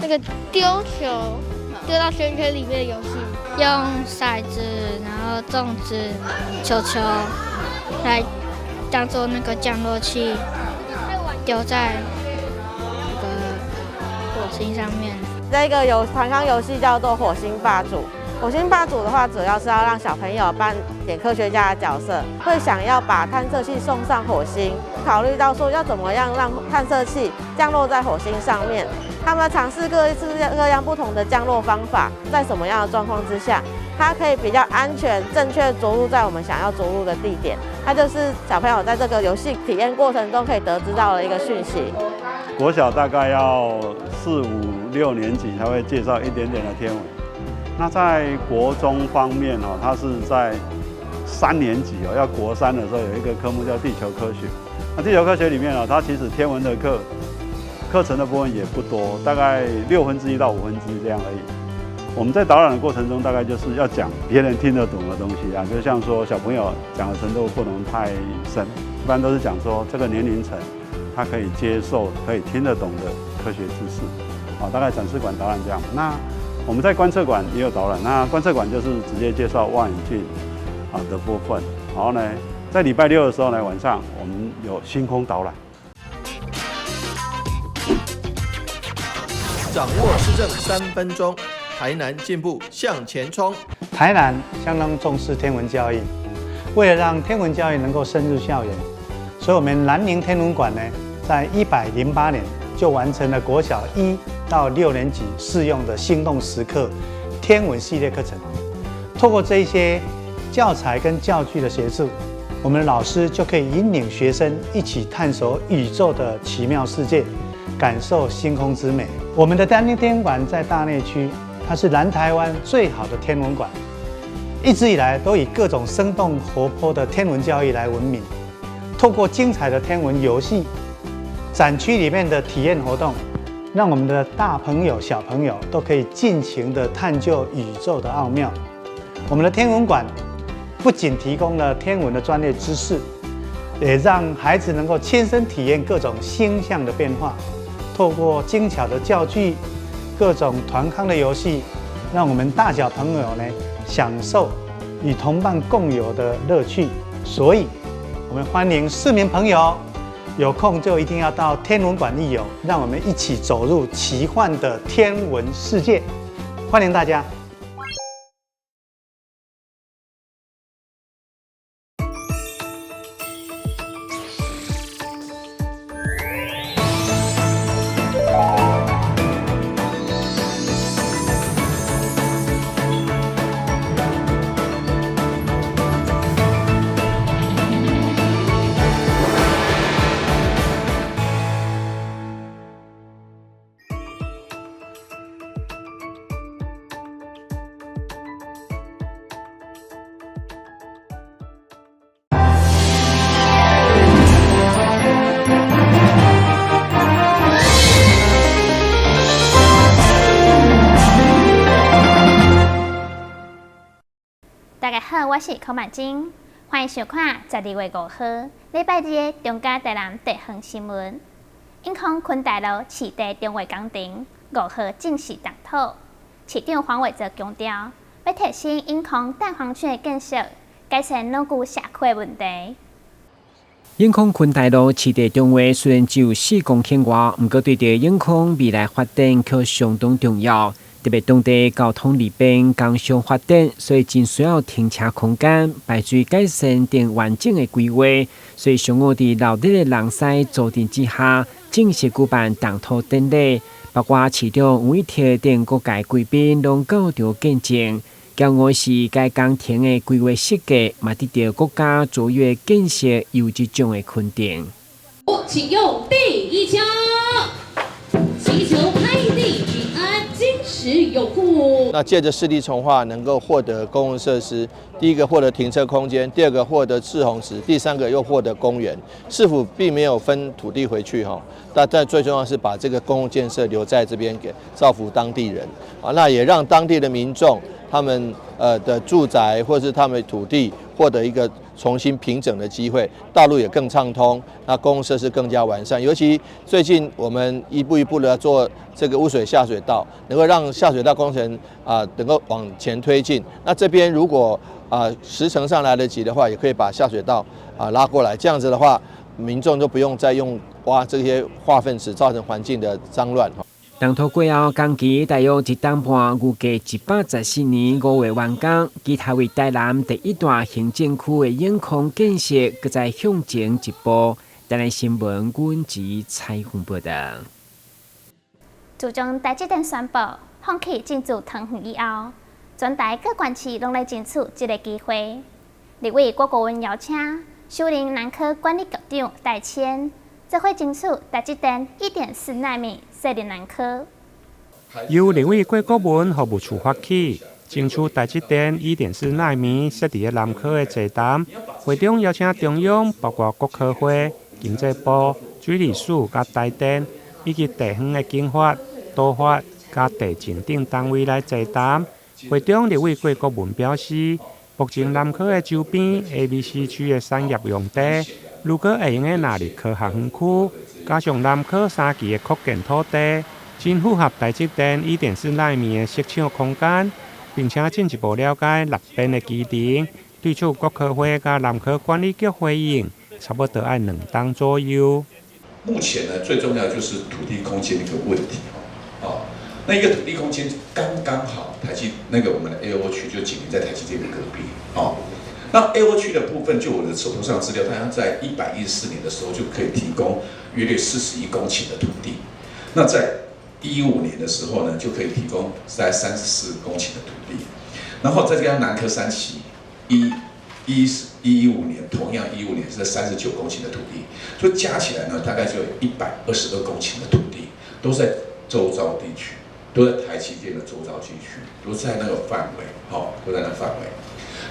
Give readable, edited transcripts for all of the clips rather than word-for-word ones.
那個丟球丟到圈圈裡面的遊戲，用骰子，然後粽子、球球來當做那個降落器，丟在那個火星上面。這個有團康遊戲叫做火星霸主。火星霸主的話，主要是要讓小朋友扮演科學家的角色，會想要把探測器送上火星，考慮到說要怎麼樣讓探測器降落在火星上面。他們嘗試各式各樣不同的降落方法，在什麼樣的狀況之下，它可以比較安全、正確着陸在我們想要着陸的地點。它就是小朋友在這個遊戲體驗過程中可以得知到的一個訊息。國小大概要四五六年級才會介紹一點點的天文。那在國中方面哦，它是在三年級哦，要國三的時候有一個科目叫地球科學。那地球科學裡面呢，它其實天文的課程的部分也不多，大概1/6到1/5這樣而已。我們在導覽的過程中，大概就是要講別人聽得懂的東西啊，就像說小朋友講的程度不能太深，一般都是講說這個年齡層他可以接受、可以聽得懂的科學知識。啊，大概展示館導覽這樣。那我們在觀測館也有導覽，那觀測館就是直接介紹望遠鏡啊的部分。然後呢，在禮拜六的時候呢，晚上我們有星空導覽。掌握市政3分鐘，台南進步向前衝。台南相當重視天文教育，為了讓天文教育能夠深入校園，所以我們南寧天文館呢，在108年就完成了國小1到6年級適用的星動時刻天文系列課程。透過這些教材跟教具的協助，我們的老師就可以引領學生一起探索宇宙的奇妙世界，感受星空之美。我們的南寧天文館在大內區，它是南台灣最好的天文館，一直以來都以各種生動活潑的天文教育來聞名。透過精彩的天文遊戲、展區裡面的體驗活動，讓我們的大朋友、小朋友都可以盡情的探究宇宙的奧妙。我們的天文館不僅提供了天文的專業知識，也讓孩子能夠親身體驗各種星象的變化。透過精巧的教具、各種團康的遊戲，讓我們大小朋友呢享受與同伴共遊的樂趣。所以，我們歡迎市民朋友有空就一定要到天文館一遊，讓我們一起走入奇幻的天文世界。歡迎大家！大家好，我是柯曼晶，歡迎收看12月5號禮拜日的中嘉台南地方新聞。永康坤大路市地重劃工程5號正式動土，市長黃偉哲強調，欲提升永康蛋黃區的建設，改善老舊社區的問題。永康坤大路市地重劃雖然只有4公頃外，毋過對著永康未來發展卻相當重要。特別當地交通利便、工商發展，所以真需要停車空間、排水改善等完整的規劃。所以上午佇鬧熱的人西助陣之下，正式舉辦動土典禮，包括市長黃偉哲等各界貴賓攏到場見證。驕傲是該工程的規劃設計，嘛得到國家卓越建設優質獎的肯定。請用第一槍，祈求開地平安，金石有庫。那借着市地重劃，能夠獲得公共設施，第一個獲得停車空間，第二個獲得滯洪池，第三個又獲得公園。市府並沒有分土地回去哈，但最重要是把這個公共建設留在這邊，給造福當地人啊。那也讓當地的民眾他們的住宅或是他們土地獲得一個重新平整的機會，道路也更暢通，那公共設施更加完善。尤其最近我們一步一步的做這個污水下水道，能夠讓下水道工程啊能夠往前推進。那這邊如果啊時程上來得及的話，也可以把下水道啊拉過來，這樣子的話，民眾就不用再用挖這些化糞池，造成環境的髒亂。動土過後，工期大約一冬半，預計114年5月完工。其他為台南第一大行政區的永康建設，閣再向前一步。台南新聞阮子採訪報道。自從台積電宣布放棄進駐桃園以後，全台各縣市攏來爭取這个機會。立委郭國文邀請首任南科管理局長戴謙，做伙爭取台積電1.4納米設佇南科。由立委郭國文服務處發起，爭取台積電1.4納米設佇南科的座談。會中邀請中央，包括國科會、經濟部、水利署佮台電，以及地方的警法、都發佮地政等單位來座談。會中立委郭國文表示，目前南科的周邊 A、B、C 區的產業用地，如果會用得納入科學園區，加上南科三期的擴建土地，真符合台積電1.4納米的設廠空間，並且進一步了解六邊的基地，對此國科會佮南科管理局回應，差不多愛2冬左右。目前呢，最重要的就是土地空間的一個問題，哦，那一個土地空間剛剛好，台積那個我們的 AO 區就緊鄰在台積電的隔壁，哦。那 AO 區的部分，就我的手頭上資料，大概在114年的時候就可以提供約略41公頃的土地。那在15年的時候呢，就可以提供在34公頃的土地。然後再加上南科三期，一一五年，同樣一五年是39公頃的土地，所以加起來呢，大概就有122公頃的土地，都在周遭地區，都在台積電的周遭地區，都在那個範圍，好，都在那範圍。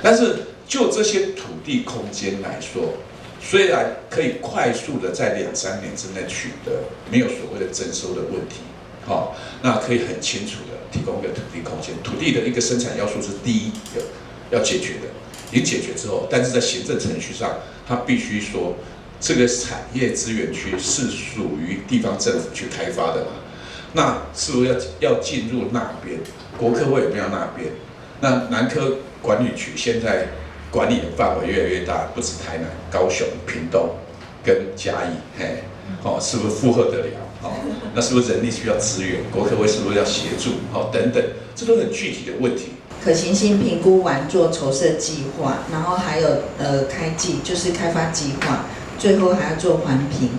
但是就這些土地空間來說，雖然可以快速的在兩三年之內取得，沒有所謂的徵收的問題，好，那可以很清楚的提供一個土地空間，土地的一個生產要素是第一要解決的，已經解決之後，但是在行政程序上，它必須說這個產業資源區是屬於地方政府去開發的嘛？那是不是要進入那邊？國科會有沒有那邊？那南科管理局現在管理的範圍越來越大，不止台南、高雄、屏東跟嘉義，嘿，哦，是不是負荷得了？哦，那是不是人力需要資源？國科會是不是要協助？哦，等等，這都很具體的問題。可行性評估完做籌設計劃，然後還有開計，就是開發計劃，最後還要做環評。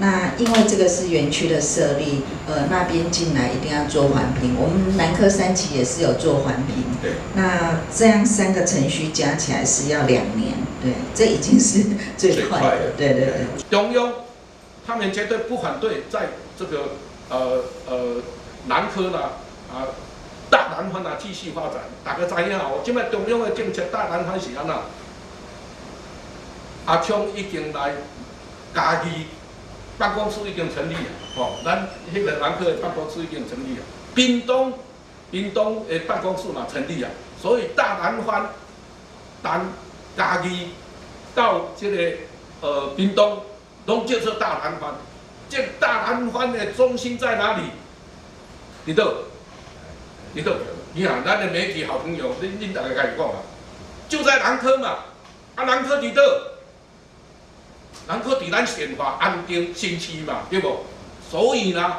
那因為這個是園區的設立，那邊進來一定要做環評。我們南科三期也是有做環評。那這樣三個程序加起來是要2年，對，這已經是最快的。對對對。中央他們絕對不反對在這個南科啦啊大南方啊繼續發展。大家知影哦，這擺中央的政策大南方是按怎？阿昌已經來嘉義辦公室已經成立了，吼，咱彼個南科的辦公室已經成立了，屏東的辦公室嘛成立了，所以大南方、南嘉義到這個屏東，攏叫做大南方。這大南方的中心在哪裡？佇佗？佇佗？你看，咱的媒體好朋友，恁大家家己講啊，就在南科嘛，啊南科佇佗？南科佇咱善化、安定新區嘛，對無？所以呢，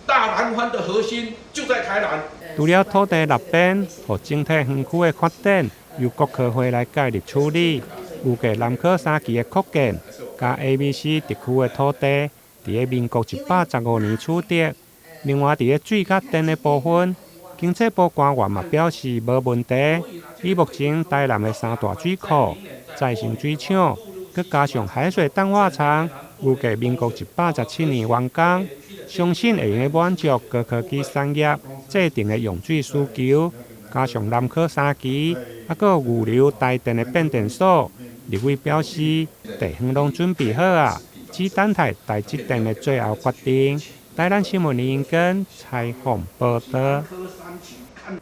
大南方的核心就在台南。除了土地納編予整體園區的發展由國科會來介入處理，預計南科三期的擴建，佮 A、B、C 特區的土地，佇咧民國115年取得。另外，佇咧水佮電的部分，經濟部官員嘛表示無問題。以目前台南的三大水庫、再生水廠，閣加上海水淡化廠，預計民國117年完工，相信會用得滿足高科技產業制定的用水需求。加上南科三期，猶閣有預留台電的變電所，立委表示，地方攏準備好啊，只等待台積電的最後決定。台南新聞林根採訪報道。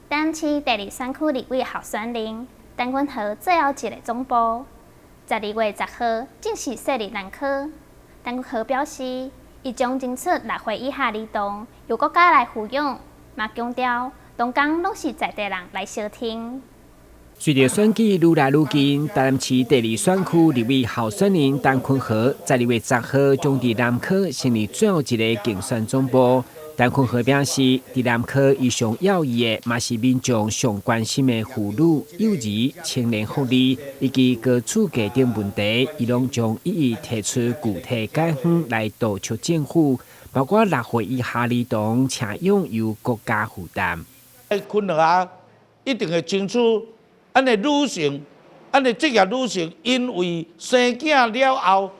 台南市第二選區立委候選人陳坤和最後一个總部，12月10號正式設立南科。陳坤和表示，伊將爭取6歲以下兒童由國家來撫養，嘛強調同工攏是在地人來相挺。隨著選舉愈來愈近，台南市第二選區立委候選人陳坤和12月10號將佇南科成立最後一个競選總部。陳坤和表示，佇南科伊上要義的，嘛是民眾上關心的婦女、幼兒、青年福利以及高厝價等問題，伊攏將一一提出具體解方來督促政府，包括6歲以下兒童請養由國家負擔。坤和啊，一定會爭取。咱的女性，咱的職業女性，因為生囝了後，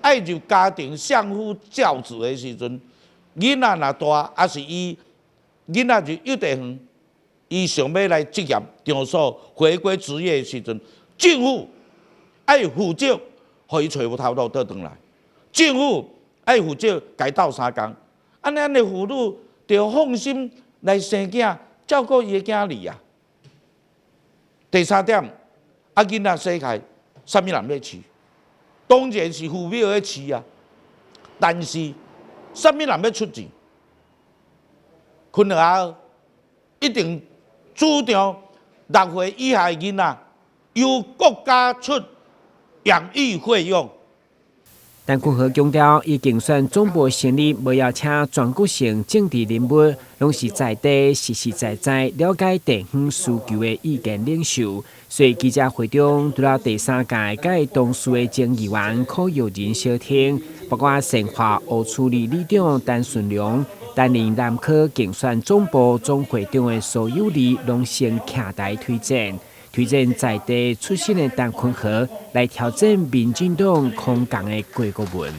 愛入家庭相夫教子的時陣，囡仔若大，抑是伊囡仔入幼稚園，伊想欲來職業場所回歸職業的時陣，政府愛負責，予伊揣無頭路倒轉來。政府愛負責共伊鬥相共，按呢，咱的婦女著放心來生囝，照顧伊的囝兒啊。第三點，啊，囡仔生開，啥物人欲飼？當然是父母咧飼啊。但是，啥物人欲出錢？坤和啊，一定主張6歲以下的囡仔由國家出養育費用。陳坤和強調，伊競選總部成立，無邀請全國性政治人物，攏是在地實實在在了解地方需求的意見領袖。所以記者會中，除了第三屆佮同事的前議員柯耀仁相挺，包括善化烏處里里長陳順良，擔任南科競選總部總會長的蘇有利，攏先徛台推薦。推薦在地出身的陳坤和來挑戰民進黨空降的郭國文。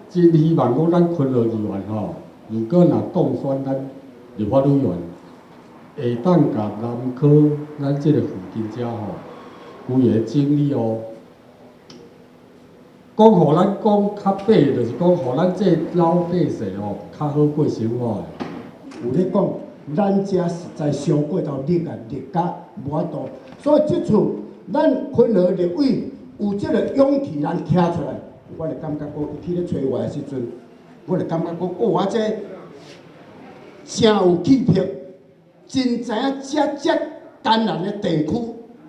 真希望講咱坤和議員吼，如果若當選咱立法委員，會當共南科咱這个附近遮吼，規个整理哦。講予咱講較白，就是講予咱這老百姓吼較好過生活。有咧講，咱遮實在傷過頭熱啊，熱甲無法度，所以這次咱坤和立委有這个勇氣，咱徛出來，我就感覺講，伊去咧揣我的時陣，我就感覺講，哦，我這誠有氣魄，真知影遮遮艱難的地區，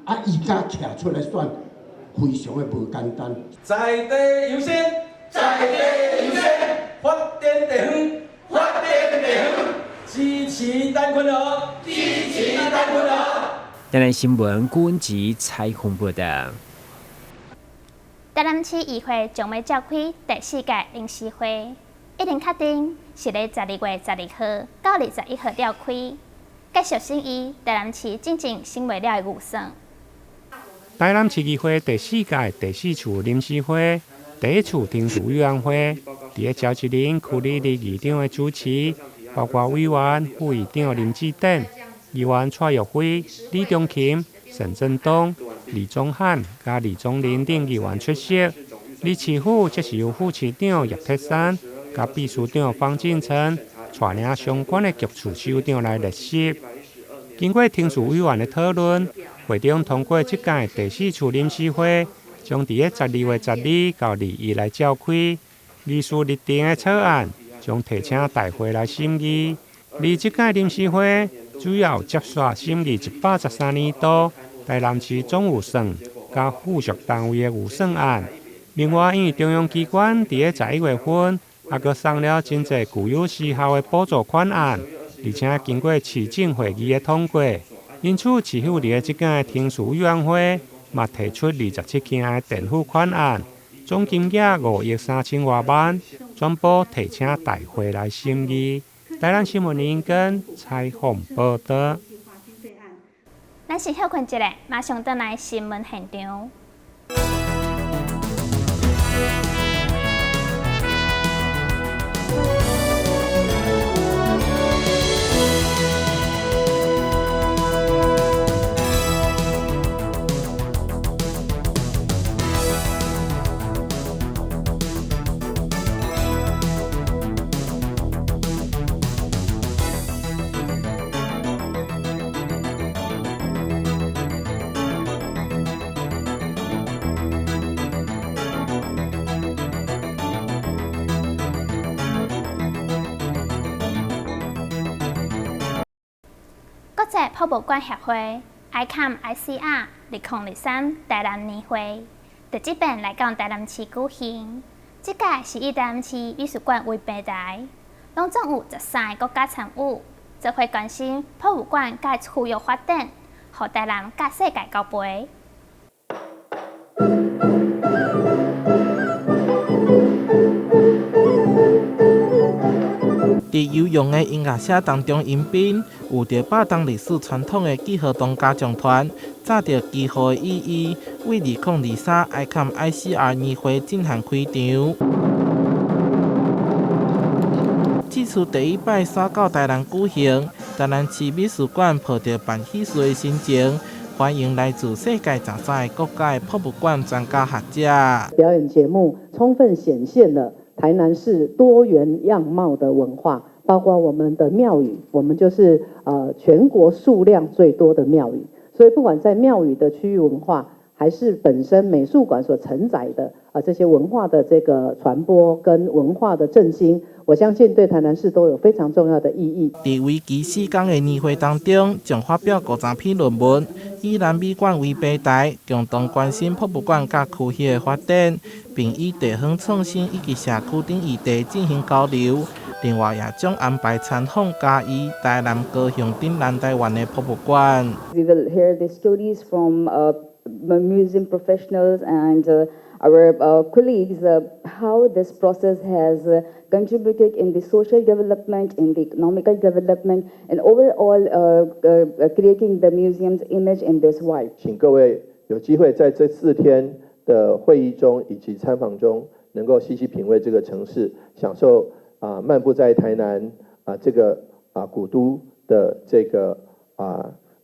啊，伊敢徛出來選，非常的無簡單。在地優先，在地優先，發展地方，發展地方，支持陳坤和，支持陳坤和。台南新聞郭文吉採訪報道。台南市議會將欲召開第四屆臨時會，已經確定是咧12月12號到21號召開，繼續審議台南市進前審袂了的預算。台南市議會第四屆第四次臨時會，第一次聽事委員會，佇咧召集人區里立議長的主持，包括委員、副議長林志典、議員蔡玉輝、李中琴、沈振東、李宗翰佮李宗霖等議員出席。而市府則是由副市長葉鐵山佮秘書長方進成帶領相關的局處首長來列席。經過聽事委員的討論，會中通過這屆第四次臨時會，將佇咧12月12到21來召開。議事日程的草案將提請大會來審議。而這屆臨時會主要接續審議113年度台南市總預算佮附屬單位的預算案。另外，因為中央機關佇咧11月份，猶閣送了真濟具有時效的補助款案，而且經過市政會議的通過，因此市府佇咧這屆聽事委員會嘛提出27項的墊付款案，總金額5億3千外萬，全部提請大會來審議。台南新聞林根採訪報道。咱先歇睏一下，馬上轉來新聞現場。際博物館協會 ICOM ICR 2023台南年會，第這遍來到台南市舉行。這屆是以台南市美術館為平台，攏總有13個國家參與，做伙關心博物館佮區域發展，予台南佮世界交陪。佇悠揚的音樂聲當中，迎賓有著百冬歷史傳統的記號東家長團，紮著記號的意義，為2023 ICOM ICR 年會震撼開場。這次第一擺徙到台南舉行，台南市美術館抱著辦喜事的心情，歡迎來自世界13個國家的博物館專家學者。表演節目充分顯現了台南市多元樣貌的文化，包括我們的廟宇，我們就是全國數量最多的廟宇，所以不管在廟宇的區域文化，還是本身美術館所承載的這些文化的這個傳播跟文化的振興，我相信對台南市都有非常重要的意義。佇為期4天的年會當中，將發表50篇論文，以南美館為平台，共同關心博物館佮區域的發展，並以地方創新以及社區等議題進行交流。另外，也將安排參訪嘉義、台南、高雄等南台灣的博物館。 We will hear the stories from museum professionals and our colleagues how this process has contributed in the social development, in the economical development, and overall creating the museum's image in this world. 請各位有機會在這4天的會議中以及參訪中，能夠細細品味這個城市，享受漫步在台南這個古都的這個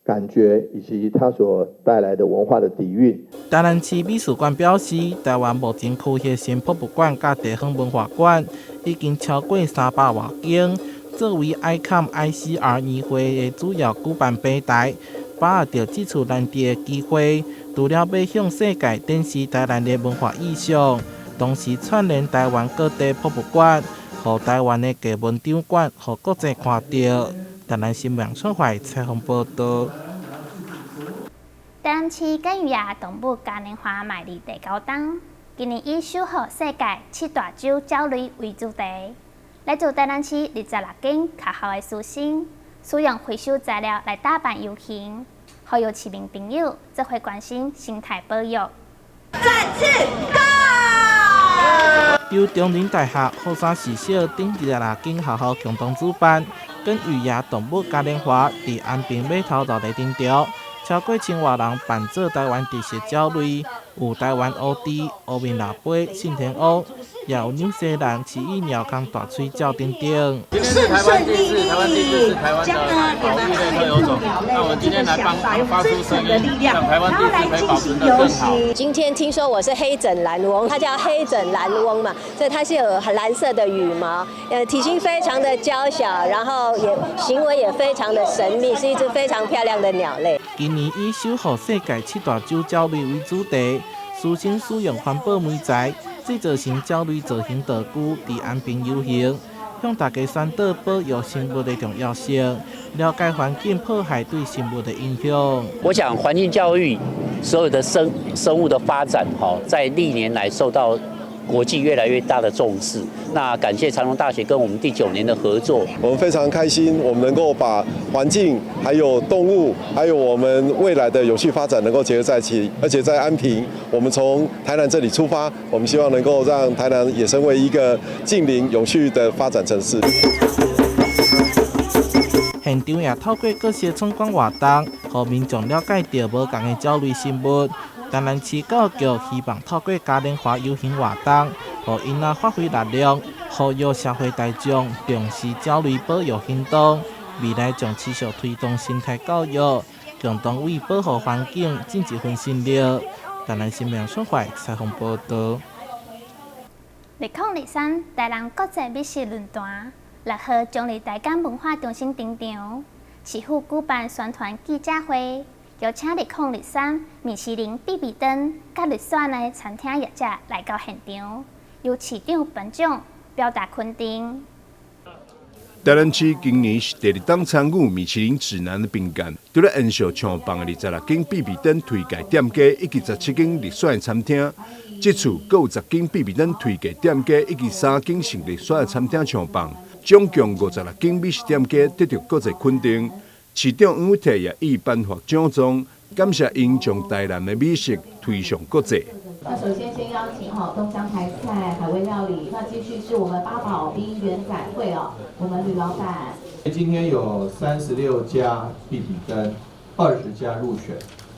感覺以及它所帶來的文化的底蘊。台南市美術館表示，台灣目前區域性博物館佮地方文化館已經超過300外間，作為 ICOM ICR 年會的主要舉辦平台，把握著這次難得的機會，除了欲向世界展示台南的文化意象，同時串聯台灣各地博物館，予台灣的藝文場館，予國際看著。台南新聞出發採訪報導。台南市耕耘雅動物嘉年華邁入第九冬，今年以守護世界七大洲鳥類為主題，來自台南市26間學校的師生，使用回收材料來打扮遊行，呼籲市民朋友做伙關心生態保育。展翅 Go！由中正大學、後山實小等26間學校共同主辦，耕耘雅動物嘉年華佇安平碼頭落地登場，超過千外人扮做台灣特色鳥類，有台灣烏雉、烏面老爸、信天翁，也有紐西蘭奇異鳥空大喙鳥等等。今天是台灣地質，台灣地質是台灣的保育類特有種。那我們今天來幫發出聲音，讓台灣地質可以保存得更好。今天聽說我是黑枕藍翁，它叫黑枕藍翁嘛，所以它是有藍色的羽毛，體型非常的嬌小，然後也行為也非常的神秘，是一隻非常漂亮的鳥類。今年以守護世界七大洲鳥類為主題，師生使用環保媒材製作成鳥類造型道具，佇安平遊行，向大家宣導保育生物的重要性，了解環境破壞對生物的影響。我想環境教育所有的生物的發展，哈，在歷年來受到國際越來越大的重視。那感謝長榮大學跟我們第九年的合作，我們非常開心，我們能夠把環境、還有動物、還有我們未來的永續發展能夠結合在一起，而且在安平，我們從台南這裡出發，我們希望能夠讓台南也成為一個近鄰永續的發展城市。現場也透過各式參觀活動，予民眾了解著無仝的鳥類生物。台南市教育局希望透過嘉年華遊行活動，予囡仔發揮力量，呼籲社會大眾重視鳥類保育行動。未來將持續推動生態教育，共同為保護環境盡一份心力。台南新聞出發採訪報導。2023台南國際美食論壇6號將佇台港文化中心登場，市府舉辦宣傳記者會，邀請2023米其林必比登佮入選的餐廳業者來到現場，由市長頒獎表達肯定。台南市今年是第二冬參與米其林指南的評鑑，除了延續上榜的26間必比登推介店家以及17間入選的餐廳，這次閣有10間必比登推介店家以及3間上入選的餐廳上榜，總共56間美食店家得著國際肯定。市長黃偉哲也予頒發獎狀，感謝𪜶將台南的美食推上國際。那首先先邀請哈東江台菜海味料理，那繼續是我們八寶冰圓仔會哦，我們呂老闆。今天有36家必比登，20家入選，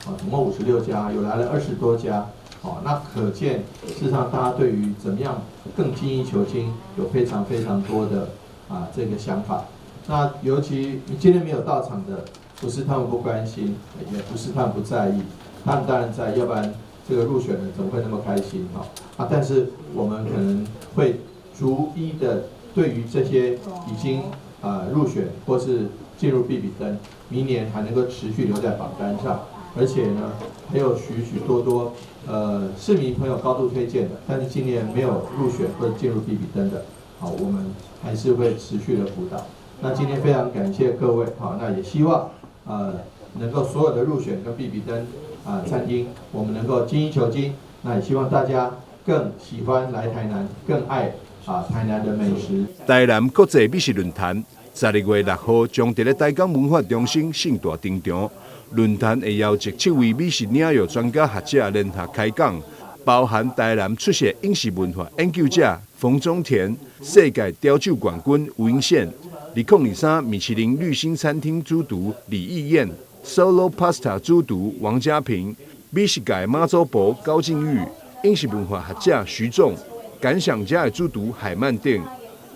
啊，總共56家，有來了20多家，哦，那可見事實上大家對於怎麼樣更精益求精，有非常非常多的啊這個想法。那尤其你今天沒有到場的，不是他們不關心，也不是他們不在意，他們當然在意，要不然這個入選的怎麼會那麼開心哈？啊，但是我們可能會逐一的對於這些已經入選或是進入必比登，明年還能夠持續留在榜單上，而且呢還有許許多多市民朋友高度推薦的，但是今年沒有入選或者進入必比登的，好，我們還是會持續的輔導。那今天非常感謝各位，好，那也希望能夠所有的入選跟必比登啊餐廳，我們能夠精益求精。那也希望大家更喜歡來台南，更愛啊台南的美食。台南國際美食論壇12月6號將佇咧台港文化中心盛大登場。論壇會邀集七位美食領域專家學者聯合開講，包含台南出色飲食文化研究者馮中田、世界調酒冠軍吳英憲、2023米其林綠星餐廳主廚李義彥、Solo Pasta 主廚王家平、美食界媽祖婆高靜玉、飲食文化學者徐仲、感想家的主廚海曼定，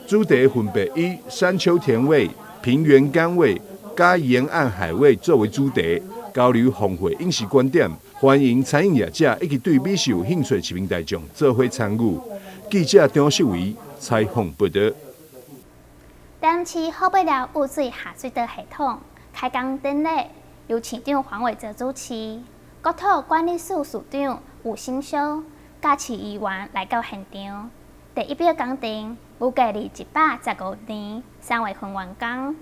主題分別以山丘甜味、平原甘味、佮沿岸海味作為主題，交流豐富飲食觀點，歡迎餐飲業者以及對美食有興趣的市民大眾做伙參與。記者張世維採訪報導。台南市好尾寮雨水下水道系統開工典禮，由市長黃偉哲主持，國土管理署署長吳興修、佮市議員來到現場。第一筆工程預計佇115年3月份完工。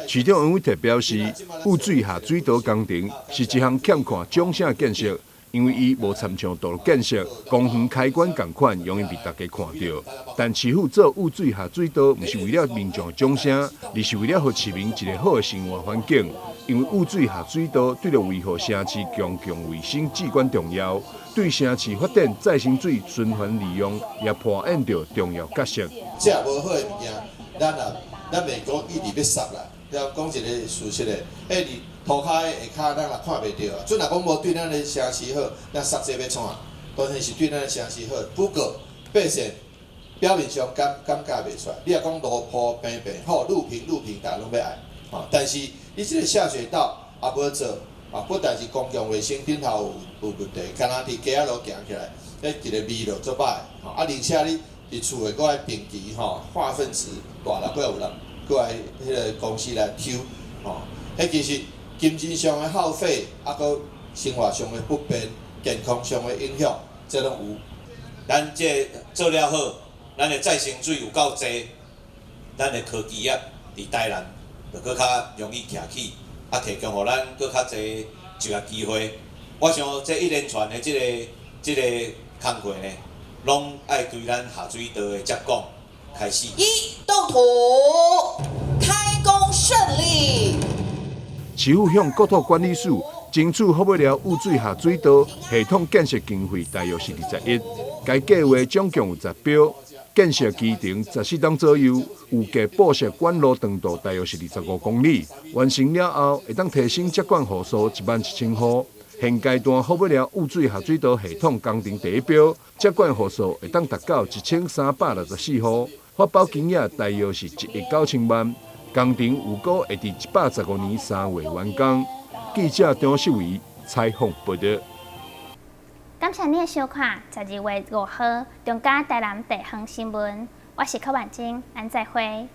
市長黃偉哲表示，雨水下水道工程是一項欠看獎聲的建設，因為伊無親像道路建設、公園開關仝款，容易被大家看著。但市府做雨水下水道，毋是為了民眾的掌聲，而是為了予市民一個好的生活環境。因為雨水下水道對著維護城市公共衛生至關重要，對城市發展再生水循環利用也扮演著重要角色。這無好的物件，咱也咱袂講一直欲殺啦，要講一個事實的，彼佇塗跤的下跤，咱也看袂著啊。準若講無對咱的城市好，咱殺這欲創啊？當然是對咱的城市好。不過百姓表面上感覺袂出來。你若講路鋪平平好，路平路平，大家攏欲愛。吼，但是你這個下水道也無做，啊，不但是公共衛生頂頭有問題，敢若佇街仔路行起來，彼一個味道足歹，吼，啊，而且你佇厝的閣愛定期吼化糞池大了，閣有人閣來彼个公司來抽，吼，彼其實金錢上的耗費，啊，閣生活上的不便，健康上的影響，這攏有。咱這做了好，咱的再生水有夠濟，咱的科技業佇台南就閣較容易徛起，啊，提供予咱閣較濟就業機會。我想這一連串的這個工課呢，攏愛對咱下水道的接管開始。一動土，開工順利。市府向國土管理署爭取好尾寮雨水下水道系統建設經費，大約是20億。該計劃總共有10標，建設期程14冬左右，預計布設管路長度大約是25公里。完成了後，會當提升接管戶數11,000戶。現階段好尾寮雨水下水道系統工程第一標，接管戶數會當達到1364戶，發包金額大約是1億9千萬。工程預估會佇115年3月完工。記者張世維採訪報導。感謝你的收看，12月5號，中嘉台南地方新聞，我是柯婉晶，咱再會。